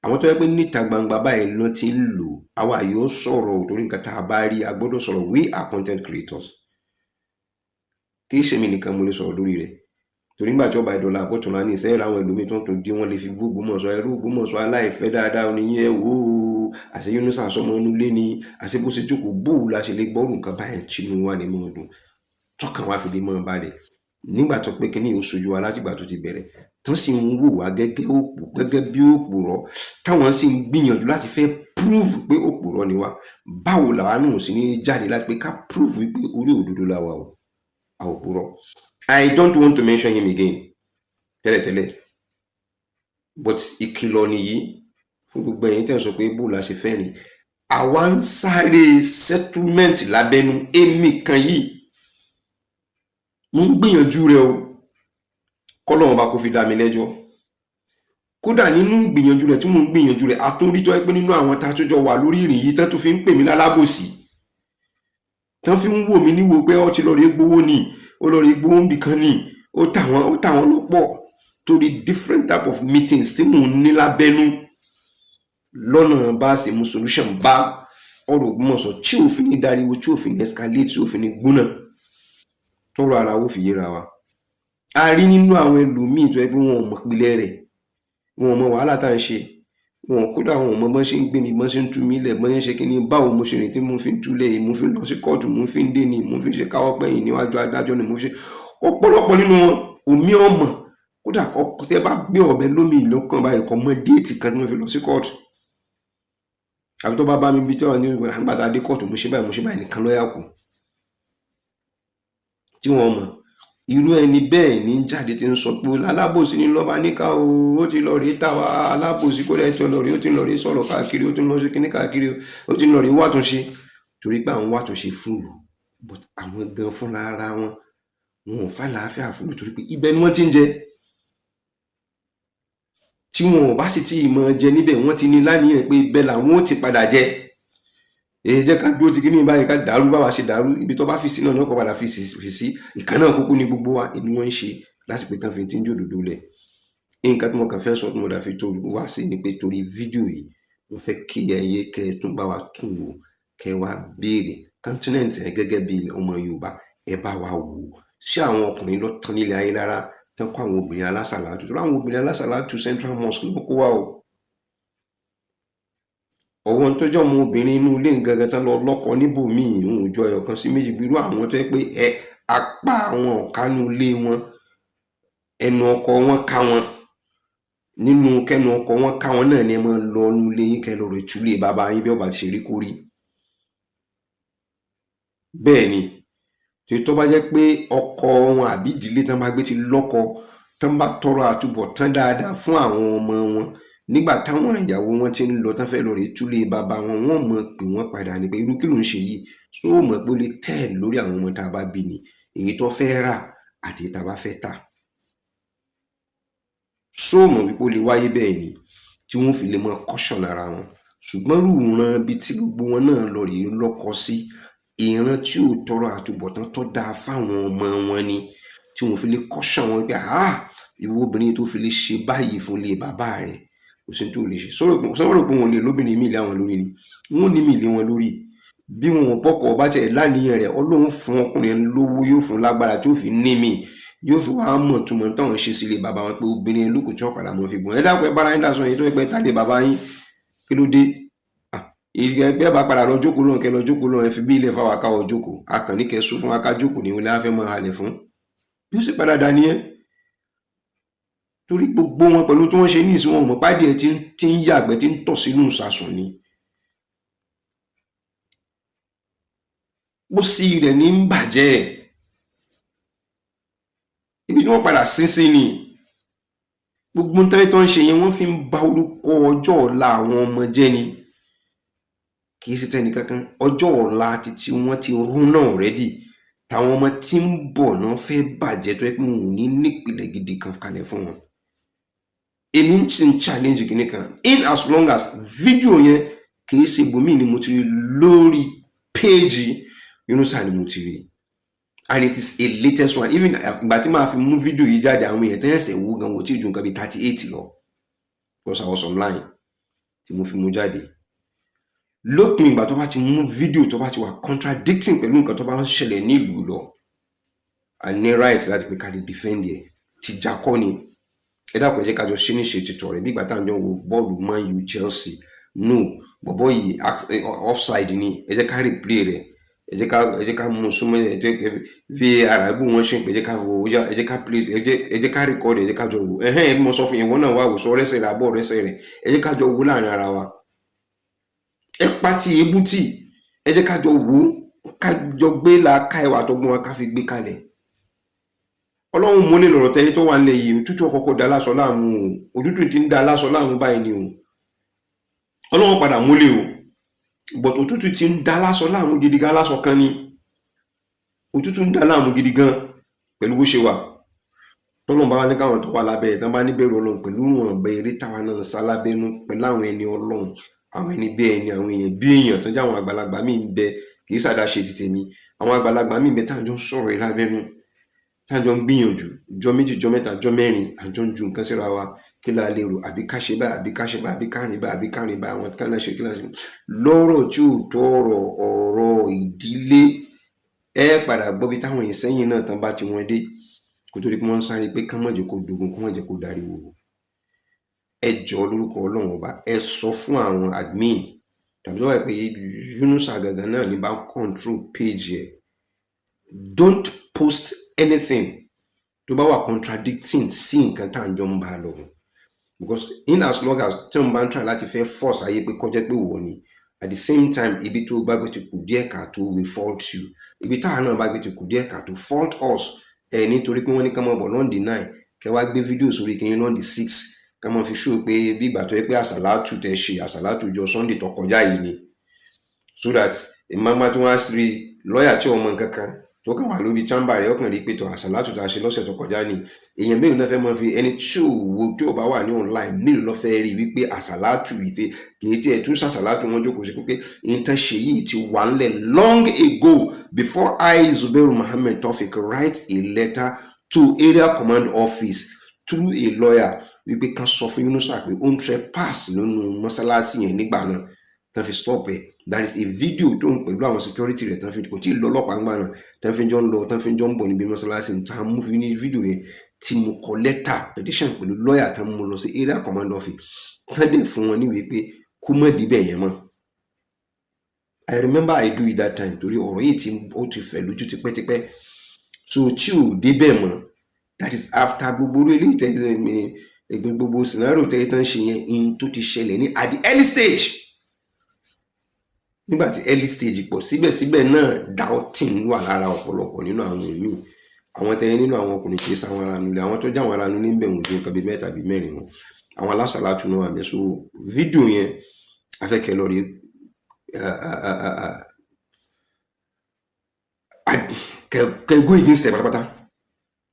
Àwọn tó yẹ pé níta gbangba báyìí ló ti ń lò, àwa yóò sọ̀rọ̀ torí nǹkan tá a bá rí, a gbọ́dọ̀ sọ̀rọ̀. We are content creators. Kì í ṣe mi nìkan mo lè sọ̀rọ̀ lórí rẹ̀, torí nígbà tí ọba ìdọ̀là àbọ̀túnla ní ìṣẹ́ àwọn ẹlòmíín tó ń tún dí, wọ́n lè fi bú Ògbómọ̀ṣọ́, ẹrú Ògbómọ̀ṣọ́ aláìfẹ́ dáadáa nìyẹn. Wò ó, àṣẹ Yunusa sọmọ inú ilé ni, àṣẹ bó ṣe jókòó bóun la ṣe lè gbọ́rù nǹkan báyẹn tínú wa lè mọ́ ọdún, tọkàn wa fi lè mọ́ balẹ̀ nígbà tó pé kínní ó sojú wa látìgbà tó ti bẹ̀rẹ̀, tán sì ń wò wá gẹ́gẹ́ òpò, gẹ́gẹ́ bí òpùrọ́, táwọn sì ń gbìyànjú láti fẹ́ prove pé òpùrọ́ ni wá. Báwo làwa náà sì ní jáde láti pé ká prove wípé orí òdodo la wà o, a ò purọ́? I don't want to mention him again tẹ́lẹ̀tẹ́lẹ̀, but ìkìlọ̀ nìyí fún gbogbo ẹ̀yin tẹ́ ń sọ pé bó la ṣe fẹ́ rìn. Àwa ń sáré settlement lábẹ́nú. Èmi kan yìí, mo ń gbìyànjú rẹ o, kọ́lọ́run bá kó fi dá mi lẹ́jọ́. Kódà nínú ìgbìyànjú rẹ̀ tí mò ń gbìyànjú rẹ̀, àtúndí tó yẹ pé nínú àwọn tá a tó jọ wà lórí ìrìn yìí tán tó fi ń pè mí lálábòsí, tán fi ń wò mí níwò pé ó ti lọ rí gbowó ni, ó lọ rí gbowó níbì kan ni, ó tà wọ́n lọ́pọ̀, torí different type of meetings tí mò ń ní lábẹ́nú lọ́nà bá a ṣe mú solution bá ọ̀rọ̀ Ògbómọ̀ṣọ́ tí òfin ní dariwo, tí òfin ní escalate, tí òfin ní gbóná, tọrọ ara wo fi yéra wa. A rí nínú àwọn ẹlòmíín tó yẹ pé wọn ò mọ̀ pilẹ̀ rẹ̀, wọn ò mọ wàhálà tá à ń ṣe, wọn kódà wọn ò mọ bọ́n ṣe ń gbé mi, bọ́n ṣe ń tú mi lẹ̀, bọ́n ṣe ń ṣe kí ni, báwo mo ṣe rìn tí mo fi ń túlẹ̀, mo fi ń lọ sí kóòtù, mo fi ń dé ni, mo fi ń ṣe káwọ́ pẹ̀yìn níwájú adájọ́ ni mo fi ṣe. Ọ̀pọ̀lọpọ̀ nínú wọn òmí ọmọ, kódà tẹ́ bá gbé ọ̀bẹ lómi lọ́kàn báyìí, kọ́ mọ́ date kan tí mo fi lọ sí kóòtù, àfi tó bá bá mi bí tí wọ́n ní nígbà tá a dé kóòtù, mo ṣe báyìí, mo ṣe báyìí nìkan lọ́yà kù tí wọ́n mọ̀. Irú ẹni bẹ́ẹ̀ ní jáde tí ń sọ pé alábòsí ní lọ́ba níkà o, ó ti lọ rí tàwa alábòsí, kó lẹ́ẹ̀ tó lọ rí, ó ti lọ rí sọ̀rọ̀ káàkiri, ó ti lọ sí kíní káàkiri, ó ti lọ rí wàtúnṣe, torí pé àwọn wàtúnṣe fún ìlú. But àwọn gan fúnra ara wọn, wọn ò fàlàáfíà fún ìlú, torí pé ibẹ̀ ni wọ́n ti ń jẹ. Tí wọn ò bá sì tí ì mọ jẹ níbẹ̀, wọ́n ti ní láníyàn pé ibẹ̀ làwọn ó ti padà jẹ. Èyí jẹ́ ká dúró ti kíní báyìí, ká dàrú báwa ṣe dàrú, ibi tó bá fi sí náà ní ọkọ̀ padà fi sí. Ìkan náà kúkú ní gbogbo wa ni wọ́n ń ṣe láti pé kán fi tí ń jòdòdó lẹ̀. Nǹkan tí mo kàn fẹ́ sọ tí mo dà fi tó wá sí ni pé torí fídíò yìí, mo fẹ́ kí ẹ yé kẹ́ ẹ tún bá wa tún wò, kẹ́ ẹ wá béèrè continent ẹ gẹ́gẹ́ bí ọmọ Yorùbá. Ẹ bá wa wò ó, ṣé àwọn ọkùnrin lọ tán nílé ayé rárá tán kó àwọn obìnrin alásàlátù? Tó àwọn obìnrin alásàlátù Central Mosque ló kó wá o. Ọwọ́ ń tọ́jú ọmọ obìnrin inú ilé gangan tán lọ lọ́kọ níbòmíì, òun ò jọ ẹyọ kan sí méjì bí irú àwọn tó yẹ pé ẹ apá àwọn ọ̀kánú ilé wọn, ẹnu ọkọ wọn ká wọn nínú, kẹnu ọkọ wọn ká wọn náà ni. Ẹ máa lọ inú ilé yín, kẹ lọ rẹ túlé bàbá yín bí ọba ṣe rí kó rí. Bẹ́ẹ̀ ni tí tó bá jẹ́ pé ọkọ wọn àbí ìdílé tán bá gbé ti lọ́kọ tán bá tọrọ àtúbọ̀tán dáadáa fún àwọn ọmọ wọn, nígbà táwọn ìyàwó wọn ti ń lọ tán fẹ́ lọ rèé túlé bàbá wọn, wọ́n mọ̀ pé wọ́n padà ní pé irú kí ló ń ṣe yìí, ṣó o mọ̀ pé ó lè tẹ̀ lórí àwọn ọmọ tá a bá bí ni. Èyí tó fẹ́ rà àti èyí tá a bá fẹ́ tà. Sóòmọ̀ wípé ó lè wáyé bẹ́ẹ̀ ni tí wọ́n fi lè máa caution ara wọn? Ṣùgbọ́n irú ìran ibi tí gbogbo wọn náà lọ rèé lọ́kọ sí, ìran tí ò tọrọ àtúbọ̀tán tó dáa fáwọn ọmọ wọn ni, tí wọn fi lè caution wọn pé, ah, ìwọ obìnrin tó fi lè ṣe báyìí fún ilé bàbá rẹ̀, kò sí tó lè ṣe. Sọ̀rọ̀ pé wọn ò lè lóbìnrin míì lé àwọn lórí ni? Wọn ò ní míì lé wọn lórí. Bí wọn ò bọ́kọ̀ bá tiẹ̀ láníyàn rẹ̀, Ọlọ́run fún ọkùnrin lówó, yóò fún lágbára tí ó fi ní míì, yóò fi wá mọ̀ túmọ̀ táwọn ṣe sílé bàbá wọn, pé obìnrin lókùn tí wọ́n padà mọ̀ fi gbọ̀n. Ẹ dákun, ẹ bára yín dá sọ yìí tó pẹ́ tá lé bàbá yín. Kí ló dé? Ìgbẹ́ bá padà lọ jókòó lóhùn, kẹ lọ jókòó lóhùn. Ẹ fi bí ilẹ̀ fáwọn akáwọ̀ jókòó. Akànní kẹ sún fún wa ká jókòó ní ilé afẹ́ mọ́ halẹ̀ fún bí ó sì padà dá nìyẹn, torí gbogbo wọn pẹ̀lú tí wọ́n ṣe ní ìsìn, wọn ò mọ̀ pádìẹ tí ń yàgbẹ́, tí ń tọ̀ sínú ìsasùn ni. Pósí rẹ̀ ní ń bàjẹ́, ibi tí wọ́n padà sín sí ni. Gbogbo tẹ́lẹ̀ tó ń ṣe yẹn, wọ́n fi ń ba orúkọ ọjọ́ ọ̀la àwọn ọmọ jẹ́ ni. Kì í ṣe tẹ́ni kankan, ọjọ́ ọ̀la títí wọ́n ti rún náà rẹ́dì, táwọn ọmọ tí ń bọ̀ náà fẹ́ bàjẹ́, tó yẹ pé wọn ò ní nípìnlẹ̀ gidi kan kalẹ̀ fún wọn. Èmi ń ṣe ń challenge kìíní kan: in as long as fídíò yẹn kì í ṣe ibòmíì ni mo ti rí, lórí péèjì Yunusa ni mo ti rí, and it is a latest one. Even ìgbà tí màá fi mú fídíò yìí jáde, àwọn èèyàn tẹ́yẹ̀sẹ̀ wo gan wò tí ì ju nǹkan bíi 38 lọ, because I was online tí mo fi mú jáde. Lópin ìgbà tó bá ti mú fídíò tó bá ti wà contradicting pẹ̀lú nǹkan tó bá ń ṣẹlẹ̀ nílùú lọ, a ní right láti pé ká lè defend ẹ̀. Tìjà kọ́ ni. Ẹ dákun, ẹ jẹ́ ká jọ ṣe ní ṣe tìtọ̀ rẹ̀ bí ìgbà tá à ń jọ wo bọ́ọ̀lù Man U Chelsea. No, bọ̀bọ̀ yìí, offside ni. Ẹ jẹ́ ká replay rẹ̀, ẹ jẹ́ ká mú súnmọ́, ẹ jẹ́ VAR bó wọ́n ṣe ń pè. Ẹ jẹ́ ká wo, ẹ jẹ́ ká play, ẹ jẹ́ ká record, ẹ jẹ́ ká jọ wò. Ẹ̀hẹ́n, ẹ mo sọ fún yín, ìwọ náà wà wò sọ rẹ́sẹ̀ rẹ̀ àbọ̀ rẹ́sẹ̀ rẹ̀. Ẹ jẹ́ ká jọ wò láàrin ara wa. Ẹ pati ebú tì, ẹ jẹ́ ká jọ wò, ká jọ gbé la ká ẹwà tọgbọ́n wa ká fi gbé kalẹ̀. Ọlọ́run mú lè lọ̀rọ̀ tẹ́lẹ̀ tó wà nílẹ̀ yìí. Òtútù ọkọ̀ọ̀kọ̀ da láṣọ láàmú o. Òtútù ti ń da láṣọ láàmú báyìí ni o. Ọlọ́run padà múlẹ̀ o, but òtútù ti ń da láṣọ láàmú gidi gan. Láṣọ kan ni òtútù ń da láàmú gidi gan pẹ̀lú bó ṣe wà. Tọ́lọ́run bá wá ní káwọn tó wà lábẹ́ ẹ̀ tán bá níbẹ̀rù Ọlọ́run pẹ̀lú ìwọ̀nba eré táwa náà ń sá lábẹ́nú pẹ̀lú àwọn ẹni Ọlọ́run, àwọn ẹni bí ẹni, àwọn èèyàn bí èèyàn tó jẹ́ àwọn àgbàlagbà míì ń bẹ, kì í ṣàdáṣe ti tèmi. Àwọn àgbàlagbà míì ń bẹ táwọn jọ ń sọ̀rọ̀ yìí lábẹ́nú, táwọn jọ ń gbìyànjú jọ méjì, jọ mẹ́ta, jọ mẹ́rin, àjọ ń ju nǹkan síra wa. Kí la lè rò? Àbí ká ṣe báyìí, àbí ká ṣe báyìí, àbí ká rìn báyìí, àbí ká rìn báyìí, àwọn kan náà ṣe kí la ṣe lọ́rọ̀ tí ò tọrọ ọ̀rọ̀ ìdílé. Ẹ padà gbọ́ bí táwọn Ìsẹ́yìn náà tán bá ti wọn dé, kó tó di pé wọ́n ń sáré pé kán má jẹ́ kó dogun, kó má jẹ́ kó dariwo. Ẹ jọ̀ọ́, lórúkọ Ọlọ́run Ọba, ẹ sọ fún àwọn admin tàbí tó wà pé Yunusa gangan náà ní bá ń control page ẹ, don't post anything tó bá wà contradicting sí nǹkan tá à ń jọ ń bá a lọ, because in as long as tí wọ́n bá ń try láti fẹ́ force ayé pé kọjá pé wọ́n ni, at the same time, ibi tó bá gbé ti kù díẹ̀ káàtó, we fault you. Ibi táwọn náà bá gbé ti kù díẹ̀ káàtó, fault us. Ẹ nítorí pé wọ́n ní ká máa bọ̀ lọ́ndì 9, kẹ wá gbé fídíò sórí kí n lọ́ndì 6, ká máa fi show pé bí ìgbà tó yẹ pé àsàlátù tẹ ṣe, àsàlátù jọ Sunday tó kọjá yìí ni, so that ìmọ̀ọ́mọ́ tí wọ́n á rí lọ́ọ̀yà tí ọmọ nǹkan kan tó kàn wá lórí chamber rẹ̀, ọkàn rí pé tó àsàlátù tá a ṣe lọ́sẹ̀ tó kọjá ni. Èèyàn mélòó náà fẹ́ máa fi ẹni tí ò wo, tí ò bá wà ní online, mélòó ló fẹ́ rí wípé àsàlátù yìí ti kì í tiẹ̀ tún sàsàlátù wọn jókòó sí, pé nǹkan ṣe yìí ti wà ńlẹ̀ long ago before I, Zubairu Muhammed Taofeek, write a letter to area command office through a lawyer wípé kan sọ fún Yunusa pé ó ń trespass nínú mọ́sálásí yẹn nígbà náà tán fi stop ẹ̀. That is a video tó ń pẹ̀lú àwọn security rẹ̀ tán fi kò tí ì lọ ọlọ́pàá ńgbà náà, tán fi jọ ń lọ, tán fi jọ ń bọ̀ níbi mọ́sálásí tá a mú fi ní fídíò yẹn, tí mo kọ lẹ́tà petition pẹ̀lú lọ́ọ̀yà tán mú lọ sí area command office, tán dẹ̀ fún wọn níwèé pé kó mọ̀ díbẹ̀ yẹn mọ́. I remember I do it that time, torí ọ̀rọ̀ yìí tí ó ti fẹ̀ lójú tipẹ́tipẹ́, so tí ò débẹ̀ mọ́. That is after gbogbo orí eléyìí tẹ́ gbogbo scenario tẹ́ tán ṣe yẹn, in tó ti ṣẹlẹ̀ ní at the early stage, nígbà tí early stage pọ̀, síbẹ̀síbẹ̀ náà doubting wà lára ọ̀pọ̀lọpọ̀ nínú àwọn míì, àwọn tẹ́yẹ nínú àwọn ọkùnrin, kì í sáwọn ará nulẹ̀. Àwọn tó jẹ́ àwọn ará nulẹ̀ ń bẹ̀ wọ́n ju nǹkan bíi mẹ́ta bíi mẹ́rin wọn. Àwọn alásàlátù náà wà bẹ́ẹ̀. So fídíò yẹn, afẹ́kẹ́ lọ rí Kẹ go against ẹ pátápátá.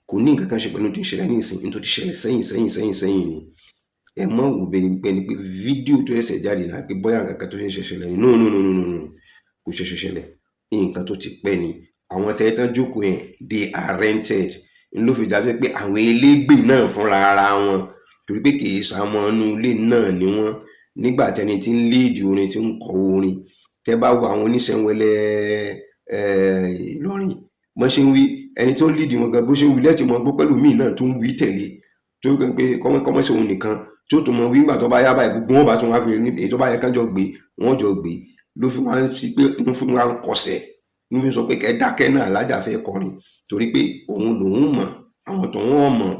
Kò ní nǹkan kan ṣe pẹ̀lú tó ń ṣẹlẹ̀ ní ìsìn, tó ti ṣẹlẹ̀ sẹ́yìn sẹ́yìn sẹ́yìn sẹ́yìn ni. Ẹ mọ̀ wò bẹ́ẹ̀ ni pé fídíò tó ṣẹ̀ṣẹ̀ jáde náà, pé bóyá nǹkan kan tó ṣẹ̀ṣẹ̀ ṣẹlẹ̀ ni. No, no, no, no, no, no, kò ṣẹ̀ṣẹ̀ ṣẹlẹ̀. Nǹkan tó ti pẹ́ ni. Àwọn tẹ́lẹ̀ tán jókòó yẹn, they are rented. N ló fi jáde pé àwọn elégbè náà fúnra ara wọn, torí pé kì í sàmọ́ inú ilé náà ni wọ́n. Nígbà tẹni tí ń lead orin, tí ń kọ orin, tẹ́ bá wo àwọn oníṣẹ́wẹ́lẹ́ Ìlọrin bọ́n ṣe ń wí, ẹni tó ń lead wọn gan, bó ṣe ń wí lẹ́tì mọ́ gbọ́ pẹ̀lú míì náà tó ń wí tẹ̀lé, tó kàn pé kọ́mọ́ ṣe òun nìkan tó tún mọ wí. Nígbà tó bá yá báyìí, gbogbo wọn bá tún wá fi ní èyí tó bá yẹ kán jọ gbé, wọn jọ gbé. Ló fi wá ń sí pé ń fún wa ń kọsẹ̀, ń fi sọ pé kẹ́ dákẹ́ náà, alájà fẹ́ kọrin, torí pé òun lòun mọ̀, àwọn tó wọ́n mọ̀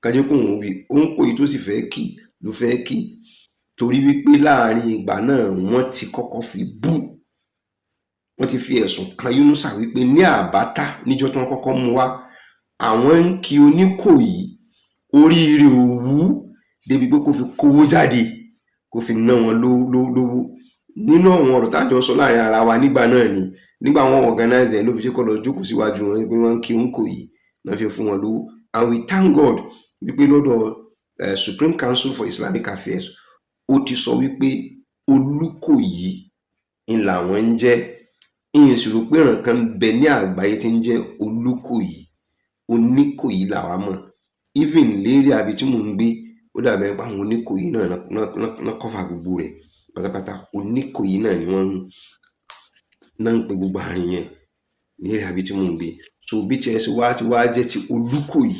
kájẹ́ kó òun wí. Òun kò yìí tó sì fẹ́ kí ló fẹ́ kí, torí wípé láàrin ìgbà náà wọ́n ti kọ́kọ́ fi bú, wọ́n ti fi ẹ̀sùn kan Yunusa wípé ní àbátá níjọ́ tí wọ́n kọ́kọ́ mú wá, àwọn ń kí Oníkòyí oríire òwú débi pé kó fi kówó jáde, kó fi ná wọn lówó. Nínú àwọn ọ̀rọ̀ tájọ sọ láàrin ara wa nígbà náà ni, nígbà wọn organize ẹ̀, ló fi ṣe kọ́ lọ jókòó síwájú wọn pé wọ́n ń kí Oníkòyí náà fi fún wọn lówó. And we thank God wípé lọ́dọ̀ Supreme Council for Islamic Affairs, ó ti sọ wípé Olúkòyí ń làwọn ń jẹ́. Ìyẹn sì rò pé ìran kan bẹ ní àgbáyé tí ń jẹ́ Olúkòyí. Oníkòyí làwa mọ̀. Even lérí àbí tí mò ń gbé, ó dàbẹ̀ pé àwọn Oníkòyí náà náà cover gbogbo rẹ̀ pátápátá. Oníkòyí náà ni wọ́n náà ń pe gbogbo àárín yẹn ní èrè àbí tí mò ń gbé. So bí tiẹ̀ ṣe wá ti wá jẹ́ ti Olúkòyí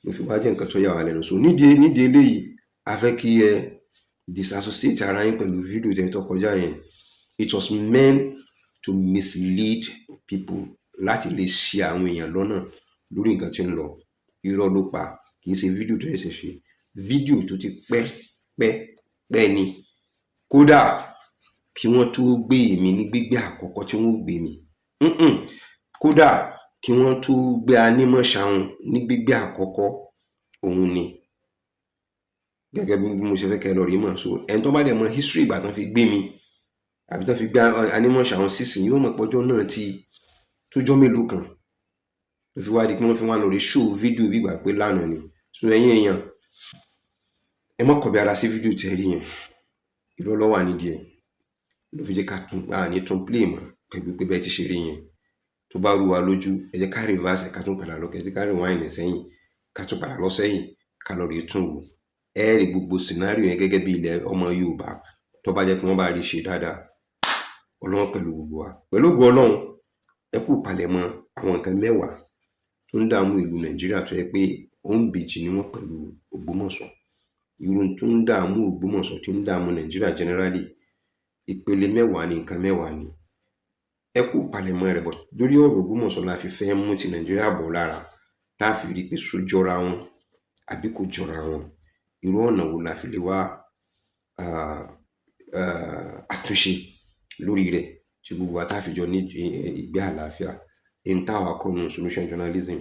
ló fi wá jẹ́ nǹkan tó yà wá lẹ́nu. So nídìí eléyìí, a fẹ́ kí ẹ disassociate ara yín pẹ̀lú fídíò tẹ́ tó kọjá yẹn. It was meant to mislead people, láti lè ṣì àwọn èèyàn lọ́nà lórí nǹkan tí ń lọ. Irọ́ ló pa. Kì í ṣe fídíò tó ṣẹ̀ṣẹ̀ ṣe, fídíò tó ti pẹ́ pẹ́ pẹ́ ni. Kódà kí wọ́n tó gbé èmi ní gbígbé àkọ́kọ́ tí wọ́n gbé mi, kódà kí wọ́n tó gbé Anímọ̀ṣàun ní gbígbé àkọ́kọ́, òun ni. Gẹ́gẹ́ bí mo ṣe fẹ́ kẹ́ lọ rí mọ̀. So ẹni tó bá dẹ̀ mọ history ìgbà tán fi gbé mi àbí tán fi gbé Anímọ̀ṣàun sísìn, yóò mọ̀ pọ́jọ́ náà ti tójọ́ mélòó kan tó fi wá di pé wọ́n fi wá lórí show fídíò bí ìgbà pé lánàá ni. So ẹ̀yin èèyàn, ẹ má kọbi ara sí fídíò tẹ́ rí yẹn. Irọ́ ló wà nídìí ẹ̀. Ló fi jẹ́ ká tún àní tún play mọ́ pẹ̀lú pé bẹ́ẹ̀ ti ṣe rí yẹn, tó bá rú wa lójú, ẹ jẹ́ ká reverse ẹ̀, ká tún padà lọ, kẹ́ ẹ jẹ́ ká rewind ẹ̀ sẹ́yìn, ká tún padà lọ sẹ́yìn, ká lọ rí tún wò. Ẹ rí gbogbo scenario yẹn gẹ́gẹ́ bí ilẹ̀ ọmọ Yorùbá. Tó bá jẹ́ pé wọ́n bá rí ṣe dáadáa, Ọlọ́run pẹ̀lú gbogbo wa, pẹ̀lú ògo Ọlọ́run. Ẹ kú palẹ̀mọ́ àwọn nǹkan 10 tó ń dààmú ìlú Nàìjíríà, tó yẹ pé òǹbejì ni wọ́n pẹ̀lú Ògbómọ̀ṣọ́. Irú tó ń dààmú Ògbómọ̀ṣọ́ tí ń dààmú Nàìjíríà generally, ìpele 10 ní nǹkan 10 ni. Ẹ kú palẹ̀mọ́ rẹ̀ bọ̀. Lórí ọ̀rọ̀ Ògbómọ̀ṣọ́ la fi fẹ́ mú ti Nàìjíríà bọ̀ lára, tá a fi rí i pé ṣó jọra wọn àbí kò jọra wọn, irú ọ̀nà wo la fi lè wá àtúnṣe lórí rẹ̀ tí gbogbo wa tá a fi jọ ní ìgbé àlàáfíà. N táwa kọ́ nu solution journalism.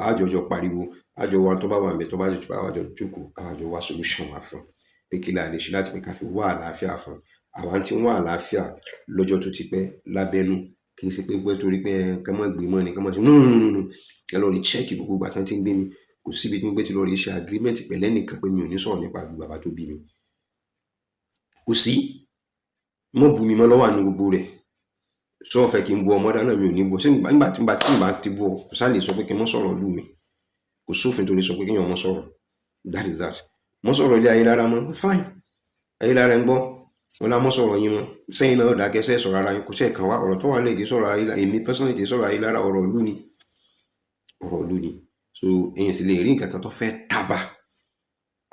Àjọjọ pariwo, àjọ wa tó bá wà níbẹ̀, tó bá jọ àwàjọ jókòó, àwàjọ wá solution wá fún pé kí la lè ṣe láti pé ká fi wá àlàáfíà fún. Àwa tí ń wá àlàáfíà lọ́jọ́ tó ti pẹ́ lábẹ́nú. Kì í ṣe pé torí pé ká má gbé mọ́ ni ká má ṣe. No, no, no, no, ẹ lọ rí check gbogbo ìgbà tán tí ń gbé mi. Kò síbi tí mo gbé ti lọ rí ṣe agreement pẹ̀lẹ́ nìkan pé mi ò ní sọ̀rọ̀ nípa ìlú bàbá tó bí mi. Kò sí mọ́ bu mi mọ́ lọ́wọ́ àánú gbogbo rẹ̀. Sọ fẹ́ kí n bu ọmọ dáná, mi ò ní bu ọ. Ṣé nígbà tí n bá ti bu ọ, kò sá lè sọ pé kí n mọ́ sọ̀rọ̀ ìlú mi. Kò sófin tó lè sọ pé kéèyàn mọ́ sọ̀rọ̀. That is that. Mọ́ sọ̀rọ̀ ilé ayé lára mọ́. Fine, ayé lára ń gbọ́ wọn lá mọ́ sọ̀rọ̀ yín mọ́ sẹ́yìn náà. Dákẹ́ sẹ́ sọ̀rọ̀ ara yín, kò sẹ́ kàn wá. Ọ̀rọ̀ tó wà nílẹ̀ kì í sọ̀rọ̀ ayé. Èmi personally, kì í sọ̀rọ̀ ayé lára. Ọ̀rọ̀ ìlú ni, ọ̀rọ̀ ìlú ni. So èyàn sì lè rí nǹkan kan tó fẹ́ tábà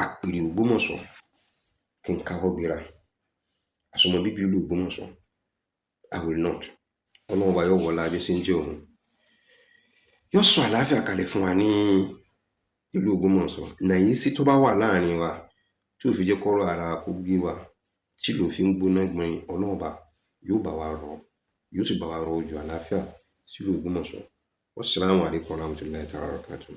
àpèrè Ògbómọ̀ṣọ́ kí n káwọ́ gbéra àsomọ bíbí ìlú Ògbómọ̀ṣọ́. I will not. Ọlọ́run wa yóò wọlá bí ṣe ń jẹ́, òun yóò sọ àlàáfíà kalẹ̀ fún wa ní ìlú Ògbómọ̀ṣọ́. Nàìjíríà tó bá wà láàrin wa, tí ò fi jẹ́ kọ́rọ̀ ara kó gbé wa, tí ìlú fi ń gbóná gbọ̀n, Ọlọ́run ọba yóò bá wa rọ̀, yóò sì bá wa rọ̀ òjò àlàáfíà sílùú Ògbómọ̀ṣọ́. Wassalamu alaikum warahmatullahi ta'ala wabarakatuh.